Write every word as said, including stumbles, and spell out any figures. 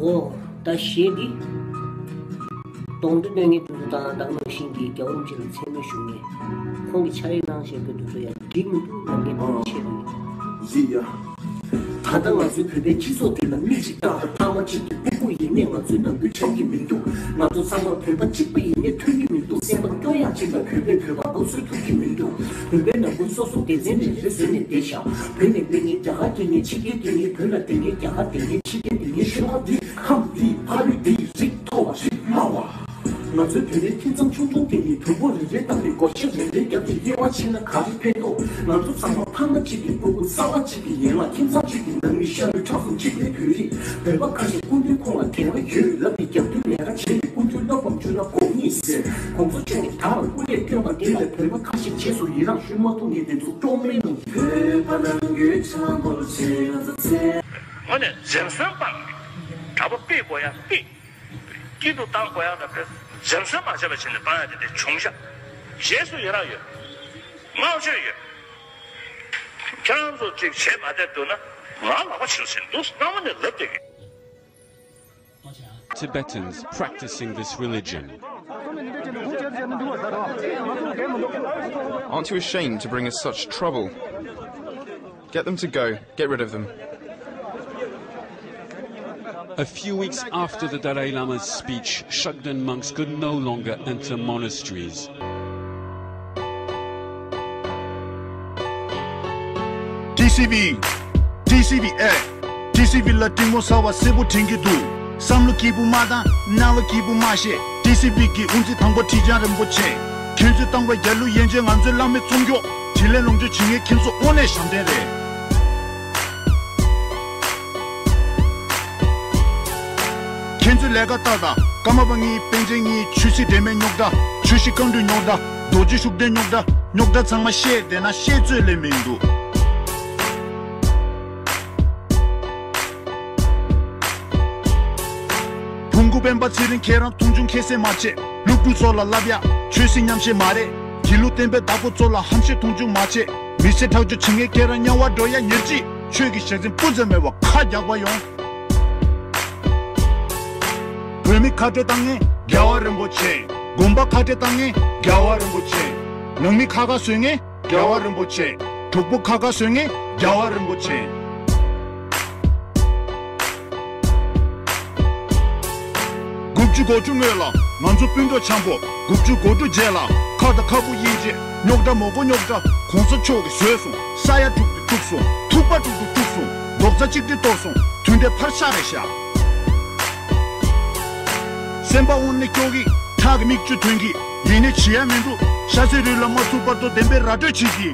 འོ། ད་གཞས་འདི། གདོང་དྲི་སྣོན་མཁན་དེ་ཚོ་དང་ད་ག་ནང་བཞིན་གྱི་རྒྱལ་བ་རིན་པོ་ཆེ་ལ་མཚན་སྨད་ཞུ་མཁན། ཁོང་གིས་ཕྱག་ལས་གནང་བཞིན་པའི་དེ་ཚོ་ཡང་འགྲིག་མི་འདུག་ལབ་མཁན་དེ་ཆེད་དུ་ཡིན། ཡི་ཡ། ད་ལྟ་ང་ཚོའི་བོད་པའི་སྤྱི་ཚོགས་འདི་ལ་མིག་ཅིག་བལྟ་དང་། ཕ་མ་གཅིག་གི་སྤུ་གུ་ཡིན་ནའི་ང་ཚོའི་ནང་ཁུལ་ཆགས་ཀྱི་མི་འདུག་ང་ཚོ་ཚང་མ་བོད་པ་གཅིག་པ་ཡིན་ནའི་ཐོན་གྱི་མི་འདུག་སེམས་པ་སྐྱོ་ཡག་ཅིག་ལ་བོད་པས་བོད་པ་མགོ་འཚོས་ཐུབ་ཀྱི་མི་འདུག་བོད་པའི་ནང་ཁུལ་སོ་སོ་སྡེ་ཚན་རེ་རེ་བཟོས་ནས་བསྡད་ཤག་བོད་ནས་བསྡད་མཁན་རྒྱ་གར་སྐྱེས་མཁན། ཕྱི་རྒྱལ་སྐྱེས་མཁན། བོད་ལ་བསྡད་མཁན་རྒྱ་གར་བསྡད་མཁན། ཕྱི་རྒྱལ་བསྡད་མཁན། ཆོལ་ཁ་འདི་ཁམས་འདི་ཕ་རི་འདི་རིགས་མཐོ་བ་རིགས་དམའ་བ། ང་ཚོའི་བོད་པའི་ཁྱིམ་ཚང་ཆུང་ཆུང་དེ་ནས་དུམ་བུ་རེ་རེ་བཏང་ནས་སྒོར་གཞས་རེ་རེ་བརྒྱབ་སྟེ་དབྱེ་བ་ཕྱེ་ན་ག་རེ་ཕན་ཐོགས། ང་ཚོ་ཚང་མ་ཕ་མ་གཅིག་གི་སྤུ་གུ་རྩ་བ་གཅིག་གི་ཡན་ལག་ཁྱིམ་ཚང་གཅིག་གི་ནང་མི་ཤ་རུས་ཁྲག་གསུམ་གཅིག་པའི་བོད་རིགས། བོད་པ་ཁ་ཤས་སྐུ་མདུན་ཁོང་ལ་དད་པ་ཡོད་ལབ་ནས་རྒྱབ་མདུན་ལས་ཀ་བྱས་ནས་ཀུན་སྤྱོད་བསླབ་པའམ་བརྗོད་ན་གོ་གཉིས་ཟེར་དགོངས་ཚུལ་བཅོས་ནས་ད་རུང་སྐུ་ལས་བསྐྱོན་པ་དེ་ལས་བོད་པ་ཁ་ཤས་བྱས་སུ་ཡི་རངས་ཞུ་མ་ཐུབ་མཁན་དེ་ཚོ་ཀྲོང་མེ་ནང་བོད་པ་ནང་རྒྱུད་ཆང་པོ་ཆེ་ཡོད་ཚེ། དངོས་གནས་འཛེམ་ཟོན་སྤངས་ནས་དྲག་པོ་ཕུད་དགོས་ཡ་ཕུད། སྐྱིད་སྡུག་བཏང་དགོས་ཡག་ལ་འཛེམ་ཟོན་མ་བྱས་པ་བྱས་ནས་བཏང་ཡག་དེ་དེ་བྱུང་ཤག་རྗེས་སུ་ཡི་རང་ཡོད། བསྔགས་བརྗོད་ཡོད། ཁྱེད་རང་ཚོ་ཅིག་བྱས་མ་བསྡད་འདུག་ན་ང་ལག་པ་བྱིལ་ཟིན་འདུག་སྔ་མོ་ནས་ལབ་བསྡད་ཀྱི། Tibetans practicing this religion. Aren't you ashamed to bring us such trouble? Get them to go. Get rid of them. A few weeks after the Dalai Lama's speech, Shakden monks could no longer enter monasteries. ཊི་སི་ཝི། ཊི་སི་ཝི་ཨེ། ཊི་སི་ཝི་ལ་གྲིང་མོ་ཟ་བ་སེར་པོ་དྲན་གྱི་འདུག་བསམ་བློ་སྐྱིད་པོ་མ་བཏང་། རྣ་བ་སྐྱིད་པོ་མ་བཤད། ཊི་སི་ཝི་གི་དབུ་འཛིན་དང་པོ་ཁྲི་བྱང་རིན་པོ་ཆེ། ཁྱེད་ཚོས་བཏང་བའི་རྒྱལ་གླུ་ཡན་ཆད་ང་ཚོའི་བླ་མའི་ཚོམས་མགྱོགས། དྲིན་ལན་ལོངས་སྤྱོད་བྱེད་མཁན་ཁྱེད་ཚོ་དངོས་གནས་ཞབས་འདྲེན་རེད། ཁྱེད་ཚོས་ལས་ཀ་ལྟ་དང་། ཀརྨ་པ་གཉིས། པཎ་ཆེན་གཉིས། ཆོས་སྲིད་འབྲེལ་མེད་རྙོག་དྲ། ཆོས་གཞིས་བཀའ་འགྲུལ་རྙོག་དྲ། རྡོ་རྗེ་ཤུགས་ལྡན་རྙོག་དྲ། རྙོག་དྲ་ཚང་མ་བཤད་བསྡད་ན་བཤད་ཚོད་ལས་མི་འདུག་ཕུང་པོ་སྤེན་པ་ཚེ་རིང་ཁྱེད་རང་མཐོང་ཆུང་ཁྱད་བསད་མ་བྱེད། སློབ་ཕྲུག་ཚོ་ལ་བསླབ་ཡག་ཆོས་སྲིད་མཉམ་བཤད་མ་རེད། དགེ་ལུགས་བསྟན་པའི་བདག་པོ་ཚོ་ལ་ཧམ་བཤད་མཐོང་ཆུང་མ་བྱེད། མི་ཚེ་ཐག་གཅོད་བྱེད་མཁན་ཁྱེད་རང་དམྱལ་བར་འགྲོ་ཡ་ཉེར་གཅིག་ཆོས་ཀྱི་ཞག་ཚན་སྤུ་ཙམ་མེད་པ་ཁ་རྒྱག་པ་ཡོང་། བོད་མི་ཁ་བྲལ་བཏང་མཁན་རྒྱལ་བ་རིན་པོ་ཆེ། དགོན་པ་ཁ་བྲལ་བཏང་མཁན་རྒྱལ་བ་རིན་པོ་ཆེ། ནང་མི་ཁ་ཁ་བཟོས་མཁན་རྒྱལ་བ་རིན་པོ་ཆེ། གྲོགས་པོ་ཁ་ཁ་བཟོས་མཁན་རྒྱལ་བ་རིན་པོ་ཆེ། དགུ་བཅུ་གོ་དྲུག་སྔོན་ལ་ང་ཚོ་སྤུན་གྲོགས་འཆམ་པོ། དགུ་བཅུ་གོ་དྲུག་རྗེས་ལ་ཁ་དང་ཁ་སྤུ་དབྱེ་འབྱེད། རྙོག་དྲ་མོག་པོ་རྙོག་དྲ་གོང་ས་མཆོག་གིས་བཟོས་སོང་། ས་ཡ་དཀྲུག་དེ་དཀྲུགས་སོང་། ཐུག་པ་དཀྲུག་དེ་དཀྲུགས་སོང་། རྡོག་རྩ་གཅིག་སྒྲིལ་གཏོར་སོང་། དུས་འདས་ཕར་ཤག་རེད་ཤག་སེམས་པ་དབང་ནས་སྐྱོ་གི། ཁྲག་གི་མིག་ཆུ་ཐོན་གི། ཡིན་ནའི་བྱེད་ཡ་མི་འདུག་ཤ་ཚའི་རུས་ལ་མ་ཐུག་བར་དུ་བདེན་པའི་ར་སྤྲོད་བྱེད་ཀྱི།